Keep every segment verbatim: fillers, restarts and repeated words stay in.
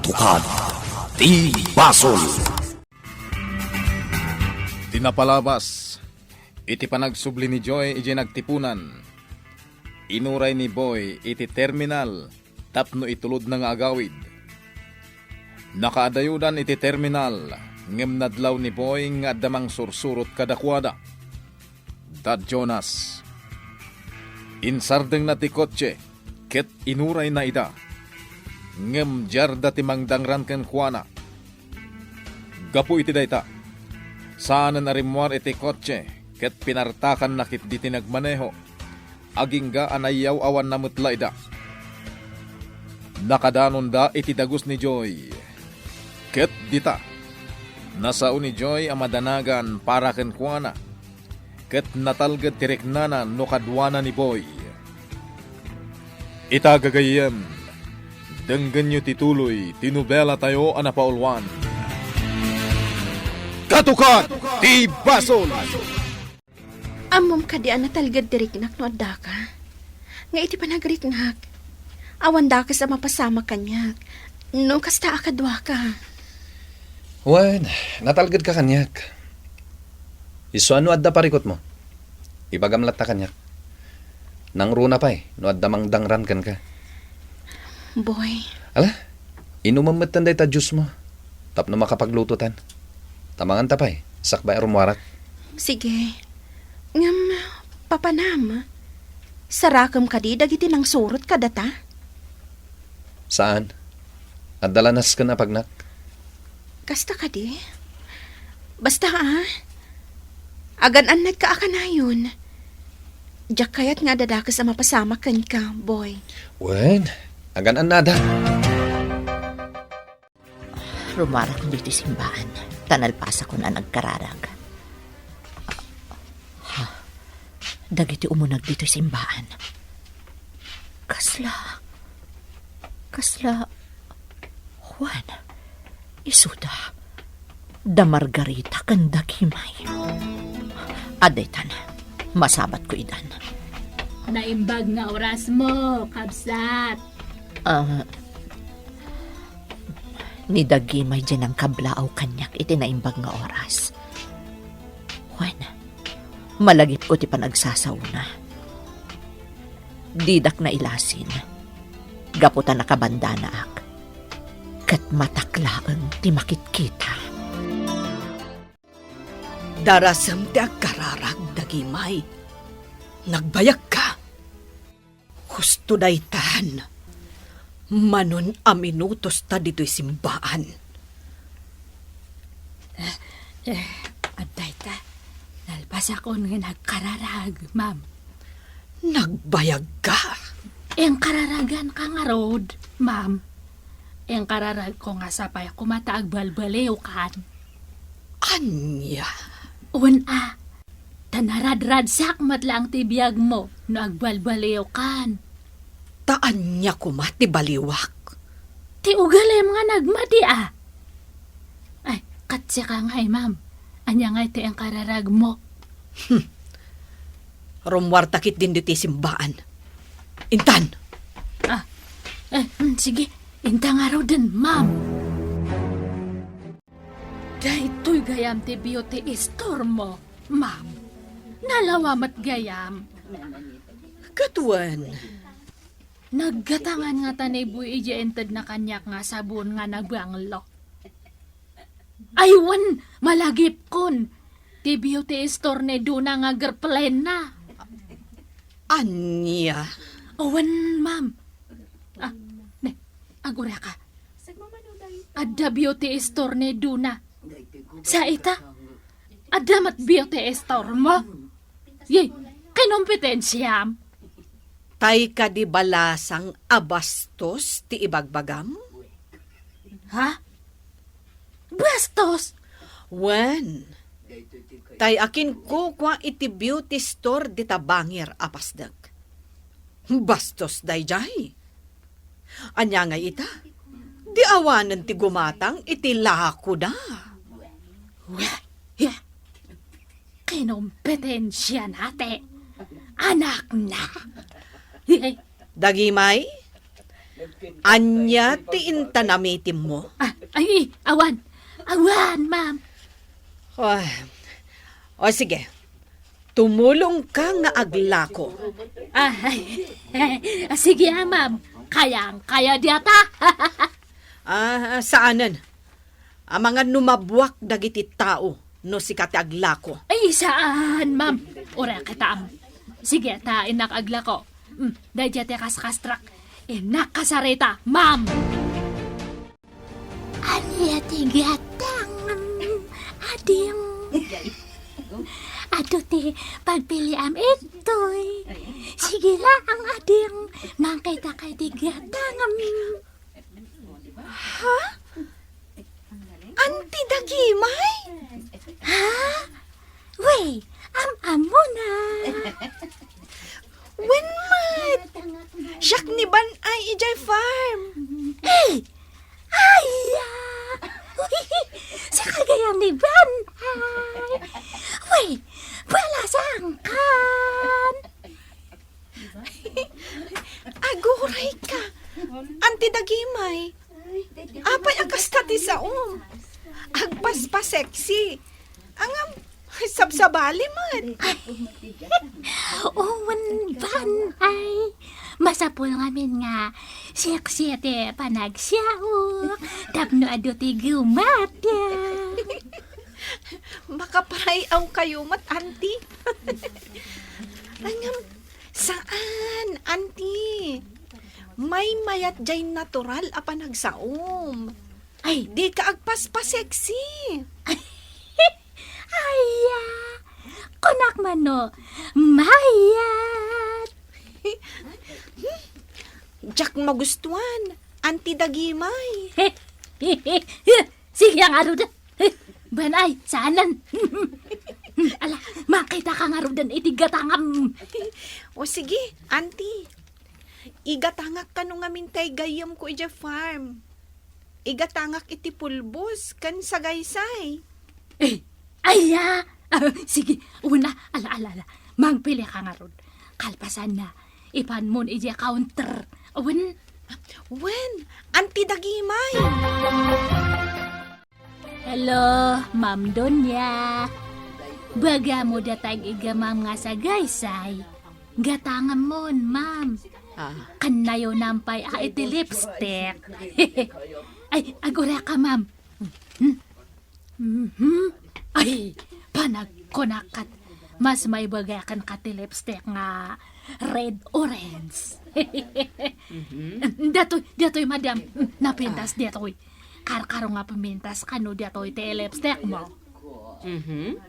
Katukan ti basol. Ti napalabas iti panagsubli ni Joy idiay nagtipunan, inuray ni Boy iti terminal tapno itulodna nga agawid. Nakaadayodan iti terminal, ngem nadlaw ni Boy nga adda mangsursurot kadakuada. Dad Jonas. Insardengna ti kotse ket inurayna ida. Ngem diarda ti mangdangran kenkuana. Gapu iti dayta, saanen a rimmuar iti kotse ket pinartakanna ketdi ti nagmaneho, agingga a nayaw-awanna met la ida. Nakadanonda iti dagus ni Joy. Ket dita, nasao ni Joy a madanagan para kenkuana, ket natalged ti riknana no kaduana ni Boy. Ita gagayyem, denggenyo ti tuloy ti nobelatayo a napauluan. Katukan ti basol! Ammom kadi a natalged ti riknak no addaka? Nga iti panagriknak, awan dakes a mapasamak kaniak no kasta a kaduaka. Wen, natalgedka kaniak. Isu a no adda parikutmo, ibagam latta kaniak. Nangruna pay no adda mangdangran kenka. Boy. Ala, inumem metten dayta juice mo tapno makapaglutotan. Ta manganta pay, sakbay a rummuarak. Sige. Ngem, papanam, sarakem kadi dagiti nangsurot kadata? Saan. Adda la nasken a pagnak. Kasta kadi? Basta, a, agan-annadka a kanayon. Diak kayat nga adda dakes a mapasamak kenka, Boy. Wen, agan-annada. Rummuarakon ditoy simbaan, ta nalpasakon a nagkararag. Ha? Dagiti umuneg ditoy simbaan. Kasla, kasla, Juan, isuda, da Margarita ken da Kimay. Adda itan, masabatko idan. Naimbag nga orasmo, kabsat. Ah, ni da Kimay diay nangkablaaw kaniak iti naimbag nga oras. Wen, malagipko ti panagsasaona. Didak nailasin, gapu ta nakabandanaak, ket matak laeng ti makitkita. Darasem ti agkararag da Kimay. Nagbayagka. Husto daytan. Manon a minutosta ditoy simbaan. Eh, eh, adda ita. Nalpasakon nga nagkararag, ma'am. Nagbayagka? Inkararaganka ngarud, ma'am. Inkararagko nga sapay koma ta agbalbaliwkan. Ania? Wen a. Ta naradradsak met laeng ti biagmo no agbalbaliwkan. Ta ania koma ti baliwak? Ti ugalim nga nagmadi a. Ay, ket sika ngay, ma'am. Ania ngay ti inkararagmo? Hmm. Rummuarta ketdin ditoy simbaan. Intan! Ah, eh, mm, sige. Inta ngaruden, ma'am. Daytoy gayam ti beauty store mo, ma'am. Nalawa met gayam. Ket wen. Naggatangan ngata ni Boy idiay intedna kaniak nga sabon nga nabanglo. Ay, wen, malagipkon. Ti beauty store ni Duna nga girlfriendna. Ania? Wen, ma'am. Ah, ne, agureka. Adda beauty store ni Duna. Sa ita, adda met beauty store mo. Yay, kinompetensiam. Tay kadi balasang a bastos ti ibagbagam? Ha? Bastos? Wen, tay akinkukua iti beauty store dita bangir a pasdek. Bastos daydiay. Ania ngay ita? Di awanen ti gumatang iti lakoda. Weh, yeh. Kinompetensiana ti anakna. Yeh. Dagimay, Ania ti intanamitimmo? Ah, ay, awan. Awan, ma'am. O, o sige. Tumulongka nga aglako. Ah, ay, ah, sige, ah, ma'am. Kayang-kaya diata. Ah, saanen. Amangan no mabuak dagiti tao no sika ti aglako. Ay, saan, ma'am. Uray kita, am. Sige, ta innak aglako. Mm, daydiay ti kaskastrak. Innak kasarita, ma'am. Ania ti gatangem, ading? Adu ti pagpiliam itoy. Sige laeng, ading. Mangkita kay ti gatangem. Ha? Anti dagimay? Ha? Wey, am-amuna. Wen met. Siak ni Ban-ay idiay farm. Eh, aya! Uy, sika gayam ni Ban-ay. Wey, balasangkan. Agurayka. Anti dagimay. Apay a kasta ti saom? Agpaspa-sexy. Ngem, sabsabali met. Wen, Ban-ay. Masapul ngamin nga sexy ti panagsiaok tapno adu ti gumata. Makaparay-awkayo met, anti. Ngem, saan, anti. Maymayat jay natural a panagsaom. Ay, dika agpaspa-sexy. Aya, kunak man no, mayat. Diak magustuan, anti dagimay. Sige ngarud. Ban-ay, saanen. Ala, makita ka ngaruden iti gatangam. O sige, anti. Igatangak kano ngamin tay gayyemko idiay farm. Igatangak iti pulbos ken sagaysay. Eh, aya! Sige, una, ala, ala, ala. Mangpili ka ngarud. Kalpasanna, ipanmon idiay counter. Wen? Wen, anti dagimay. Hello, Ma'am Donya. Bagamo datay igamam nga sagaysay. Gatangamon, ma'am. Ah. Kannayonam pay a iti lipstick. Ay, agureka, ma'am. Hmm. Mhm. Ay, panagkunakat. Mas maibagay kenka ti lipstick nga red orange. Mhm. Datoy, datoy, madam. Napintas datoy. Karkaro nga pimintas kano datoy ti lipstick mo. Mhm.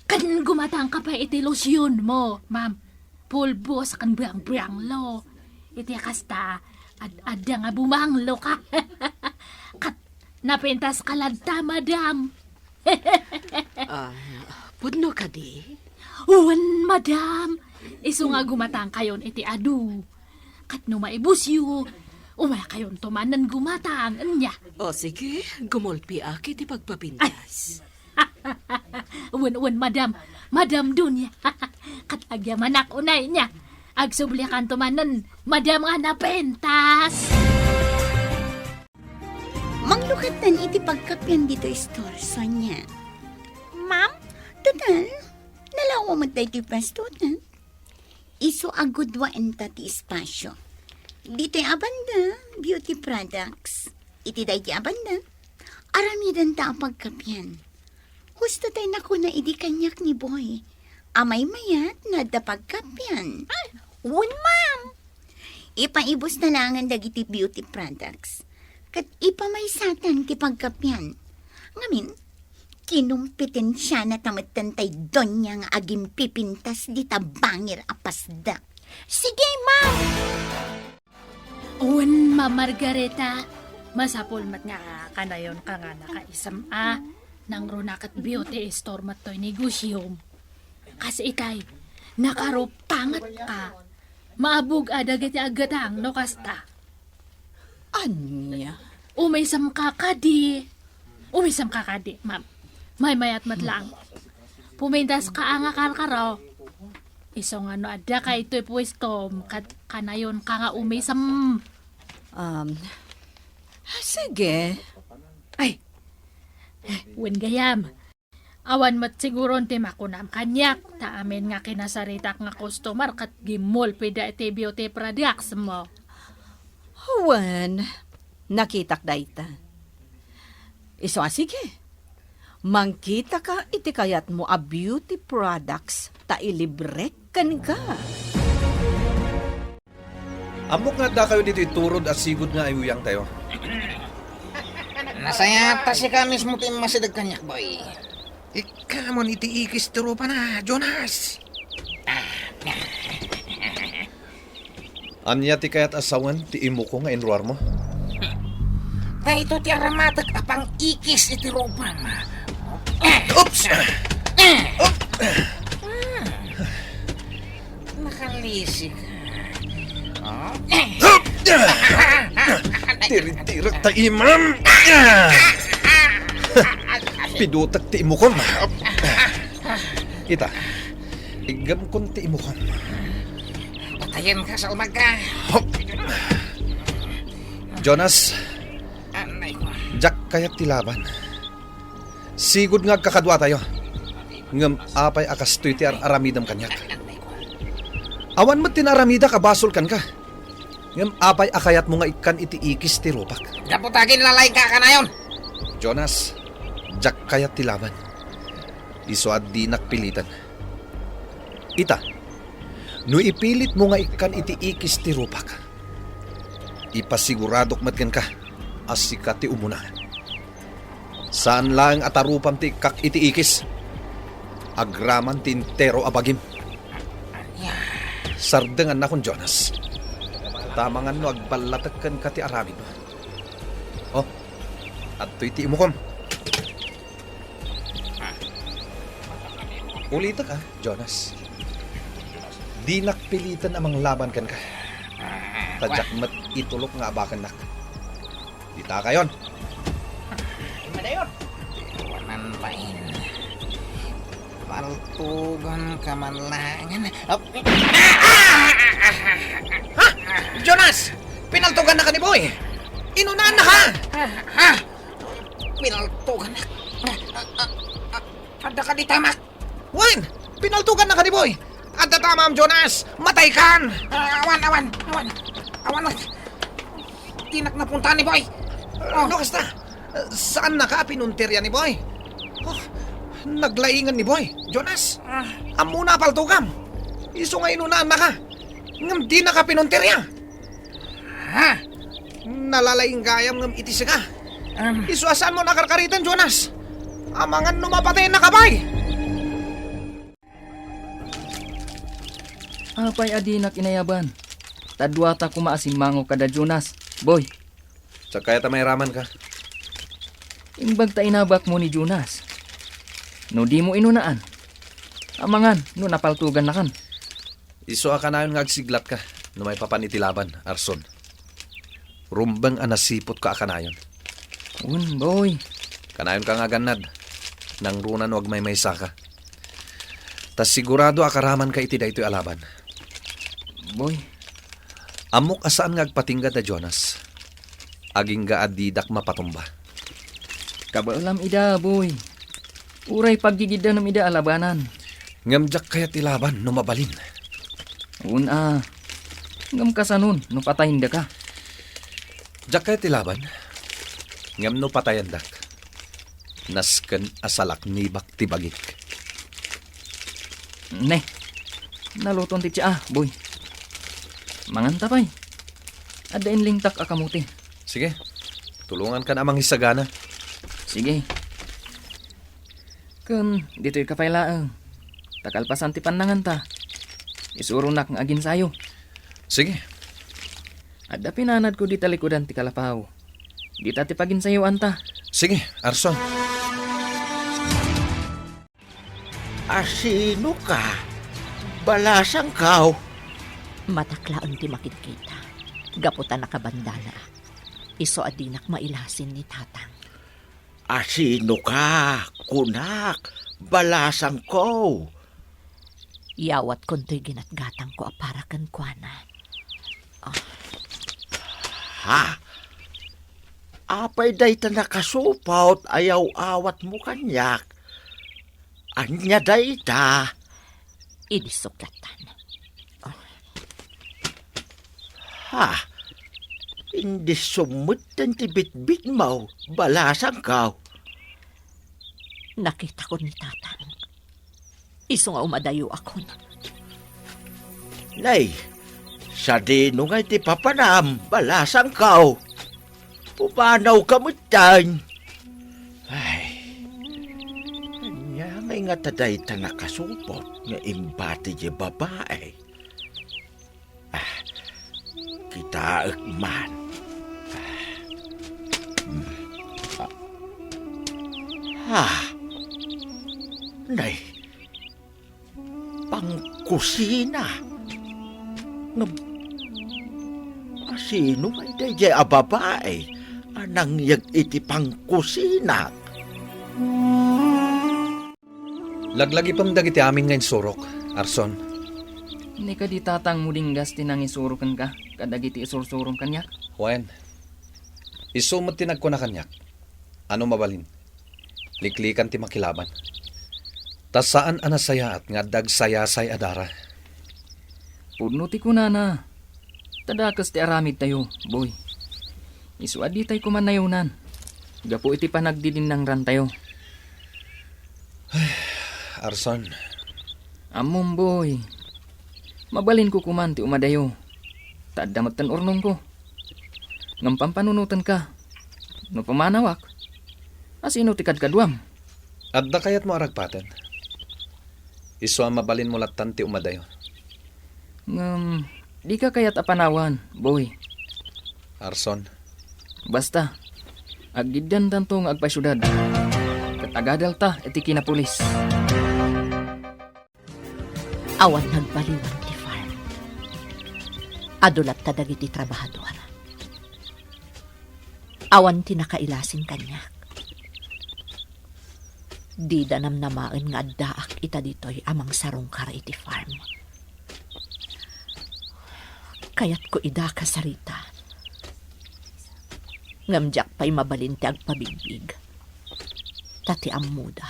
Ken gumatang ka pay iti lotion mo, ma'am. Pulbos ken biang-bianglo. Iti kasta, ad-, adda nga bumanglo ka. Ket napintas ka latta, madam. Ah, pudno kadi? Wen, madam. Isu nga gumatangkayon iti adu. Ket no maibusyo, umaykayon to manen gumatang, ania? O, sige, gumulpiak iti pagpapintas. Wen, wen, madam. Madam Dunya. Ket agyamanak unay nia. Agsublikan to manen, madam nga napintas. Manglukaten iti pagkapian ditoy store, Sonia. Ma'am? Total, nalawa met daytoy pwesto, ta. Isu a gudua enta ti espasyo. Ditoy a banda, beauty products. Iti daydi a banda, aramidenta a pagkapian. Husto tay nakuna idi kaniak ni Boy. A maymayat nga adda pagkapian. Ay, wen, ma'am. Ipaibusta laengen dagiti beauty products. Ket ipamaysatan ti pagkapian. Ngamin, kinumpitensiana ta metten tay Donya nga agimpipintas dita bangir a pasdak. Sige, ma'am! Wen, Ma'am Margarita, masapul met nga kanayon ka nga nakaisem a nangruna ket beauty store met toy negosyom. Kas itay, nakaruptanget ka. Maabug a dagiti aggatang no kasta. Ania? Umisem ka kadi. Umisem ka kadi, ma'am. Maymayat met lang. Pumintas ka a nga karkaro. Isu nga no adda ka itoy puestom, kat-, kanayon ka nga umisem. Um, sige. Ay, wen gayam. Awan met siguron ti makunam kaniak, ta amin nga kinasaritak nga customer ket gimmulpida iti beauty products mo. Wen, nakitak dayta. Isu a sige. Mangkitaka iti kayatmo a beauty products ta ilibrek kenka. Ammok nga addakayo ditoy turod a sigud nga ayuyangtayo. Nasayaat ta sika mismo ti immasideg kaniak, boy. Ikkamon iti ikis ti rupana, Jonas. Ania ti kayat a sawen ti imoko nga inruarmo? Daytoy ti aramatek a pang-ikis iti rupam. Oops! Nakalisik. Tiritirek ta imam! Pidutek ti imukom. Ita, iggemkon ti imukom. Patayen ka sa umaga. Hop! Jonas, Anay ko. Diak kayat ti laban. Sigud nga agkakaduatayo. Ngem apay a kastoy ti ar-aramidem kaniak? Awan met ti naaramidak a basol kenka. Ngem apay a kayatmo nga ikkan iti ikis ti rupak? Gapu ta aginlalaingka a kanayon. Jonas, diak kayat ti laban. Isu a dinak piliten. Ita, no ipilitmo nga ikkan iti ikis ti rupak, ipasiguradok met kenka a sika ti umuna. Saan laeng a tarupam ti ikkak iti ikis. Agraman ti entero a bagim. Sardengannakon, Jonas. Ta amangan no agballatek kenka ti aramidmo. Oh, adtoy ti imukom. Ulitek, a, Jonas. Dinak piliten a manglaban kenka. Ta diak met itulok nga abakennak. Ditakayon. Madayon. Wanan pain. Paltugan ka man laengen. Ha? Jonas! Pinaltugannaka ni Boy! Inunaannaka! Ha? Pinaltugannak. Adda ka di tamak. Wen, pinaltugannaka ni Boy. Adda tamam, Jonas. Mataykan. Ah, awan, awan, awan. Awan. Dinak napunta ni Boy. Oh. No kasta, saannaka a pinuntirya ni Boy? Oh, naglaingen ni Boy, Jonas. Ah. Ammona a paltugam. Isu nga inunaannaka. Ngem dinaka pinuntirya. Ha? Nalalaing gayam ngem iti sika. Am. Isu a saanmo a karkariten, Jonas. Amangan no mapatayennaka pay. Apay a dinak inayaban? Ta duata koma a simmangok kada Jonas, Boy. Sakayat a mairamanka. Imbag ta inabakmo ni Jonas. No dimo inunaan, amangan no napaltugannakan. Isu a kanayon nga agsiglatka no maipapan iti laban, Arson. Rumbeng a nasiputka a kanayon. Wen, Boy. Kanayonka nga agannad. Nangruna no agmaymaysaka. Ta sigurado a karamanka iti daytoy a laban. Boy. Ammok a saan nga agpatingga da Jonas. Agingga a didak mapatumba. Kabaelam ida, Boy. Uray paggigiddanem ida a labanan. Ngem diak kayat ti laban no mabalin. Wen a. Ngem kasanon no patayendaka? Diak kayat ti laban. Ngem no patayendak, nasken a salaknibak ti bagik. Ne, naluton ti tsaa, Boy. Manganta pay. Adda inlingtak a kamuti. Sige, tulongankan a mangisagana. Sige. Ken ditoyka pay laeng. Ta kalpasan ti pannanganta, isuronak nga aginsayo. Sige. Adda pinanadko dita likudan ti kalapaw. Dita ti paginsayoanta. Sige, Arson. Asino ka? Balasangkaw. Mataklaen ti makidkita. Gapu ta nakabandalaak. Isu a dinak mailasin ni Tatang. Asino ka? Kunak, balasangko. Yawatkontoy ginatgatangko a para kenkuana. Ah. Ha? Apay dayta nakasupot a yaw-awatmo kaniak? Ania dayta? Idissok lattan. Ha? Indissok metten ti bitbitmo, balasangko. Nakitakon ni Tatang. Isu nga umadayoakon. Nay, sadino ngay ti papanam, balasangko? Pumanawka metten. Ay, ania ngay ngata dayta nakasupot nga imbati diay babai? Ah, kitaek man. Ah, hmm. Ah. Ah. Nay, pangkusina. Ngem, asino ngay daydiay a babai a nangyeg iti pangkusina? Laglagipem dagiti amin nga insurok, Arson. Ni kadi tatangmo dinggas ti nangisurok kenka kadagiti isursurom kaniak? Wen, isu met ti nagkuna kaniak, ano mabalin, liklikan ti makilaban. Ta saan a nasayaat nga adda agsayasay a dara. Pudno ti kunana. Ta dakes ti aramidtayo, Boy. Isu a ditay koma nayonan gapu iti panagdidinnangrantayo. Arson. Ammom, Boy. Mabalinko koman ti umadayo. Ta adda metten urnongko. Ngem pampanunotenka. No pumanawak, asino ti kadkaduam? Adda kayatmo a ragpaten? Isu a mabalinmo lattan ti umadayo. Ngem, dika kayat a panawan, Boy. Arson. Basta, aggiddantanto nga agpasiudad. Ket agadalta iti kinapulis. Awan nagbaliwan ti farm. Adu latta dagiti trabahador. Awan ti nakailasin kaniak. Dida namnamaen nga addaak ita ditoy a mangsarungkar iti farm. Kayatko ida kasarita. Ngem diak pay mabalin ti agpabigbig. Ta ti ammoda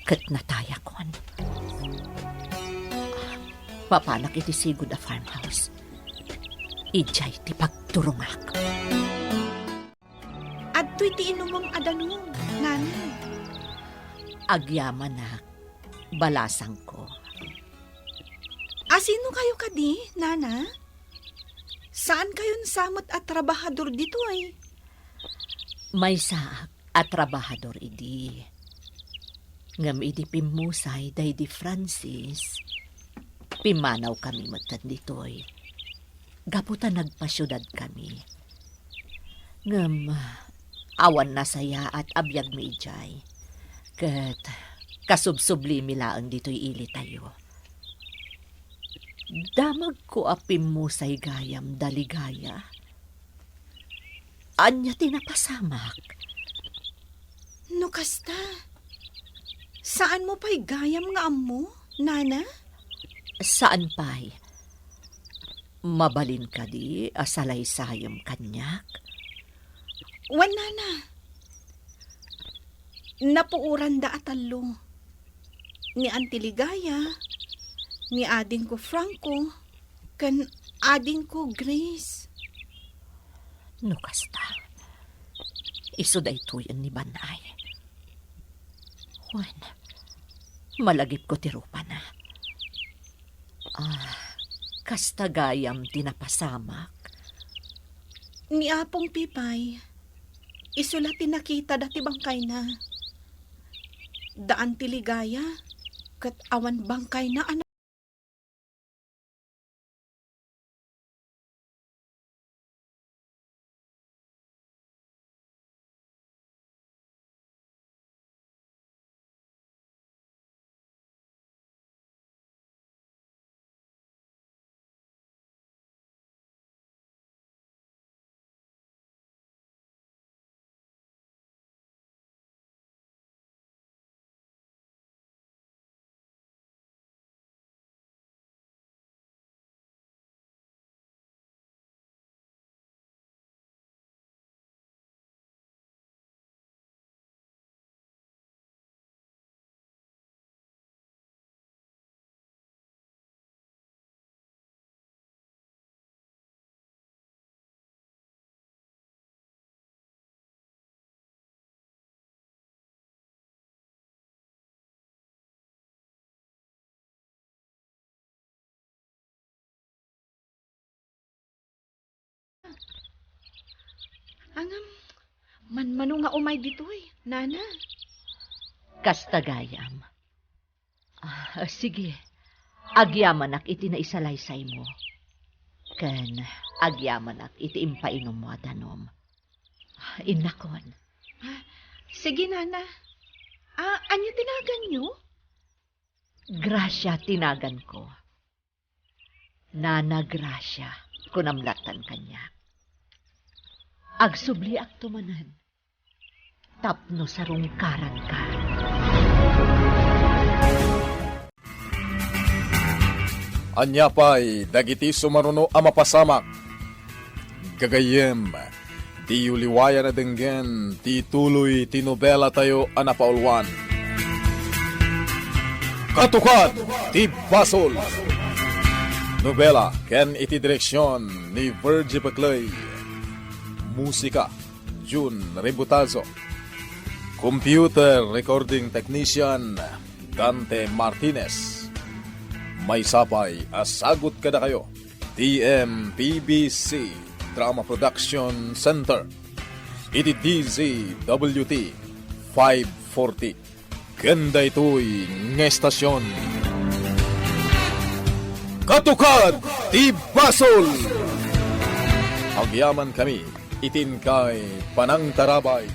ket natayakon. Mapanak iti sigud a farmhouse. Idiay ti pagturongak. Adtoy ti inumem a danum, nana. Agyamanak, balasangko. Asino kayo kadi, nana? Saan kayon sa met a trabahador ditoy? Maysaak a trabahador idi. Ngem idi pimmusay daydi Francis, pimmanawkami metten ditoy. Gapu ta nagpasiudadkami. Ngem, awan nasayaat a biagmi idiay. Ket kasubsublimi laeng ditoy ilitayo. Damagko a pimmusay gayam da Ligaya. Ania ti napasamak? No kasta, saanmo pay gayam nga ammo, nana? Saan pay. Mabalin kadi a salaysayem kaniak? Wen, nana. Napuoranda a tallo. Ni Auntie Ligaya, ni adingko Franco, ken adingko Grace. No kasta, isu daytoyen ni Banay. Wen, malagipko ti rupana. Ah, kasta gayam ti napasamak. Ni Apong Pipay, isu la ti nakitada ti bangkayna. Da Auntie Ligaya, ket awan bangkayna a Ngem, manmano nga umay ditoy, nana? Kasta gayam. Ah, sige. Agyamanak iti naisalaysaymo. Ken agyamanak iti impainommo a danum. Innakon. Ah, sige, nana. Ah, ania ti naganyo? Gracia ti naganko. Nana Gracia, kunam lattan kaniak. Agsubliakto manen tapno sarungkaranka. Ania pay dagiti sumaruno a mapasamak? Gagayyem, diyo liwayan a denggen ti tuloy ti nobelatayo a napauluan. Katukad ti Basol. Nobela ken iti direksion ni Virgie Peclay. Musika, Jun Rebutazo. Computer recording technician, Dante Martinez. Maysa pay a sagut kadakayo, T M P B C Drama Production Center, iti D Z W T five forty. Ken daytoy nga estasion, Katukad ti Basol! Agyamankami iti inkay panangtarabay.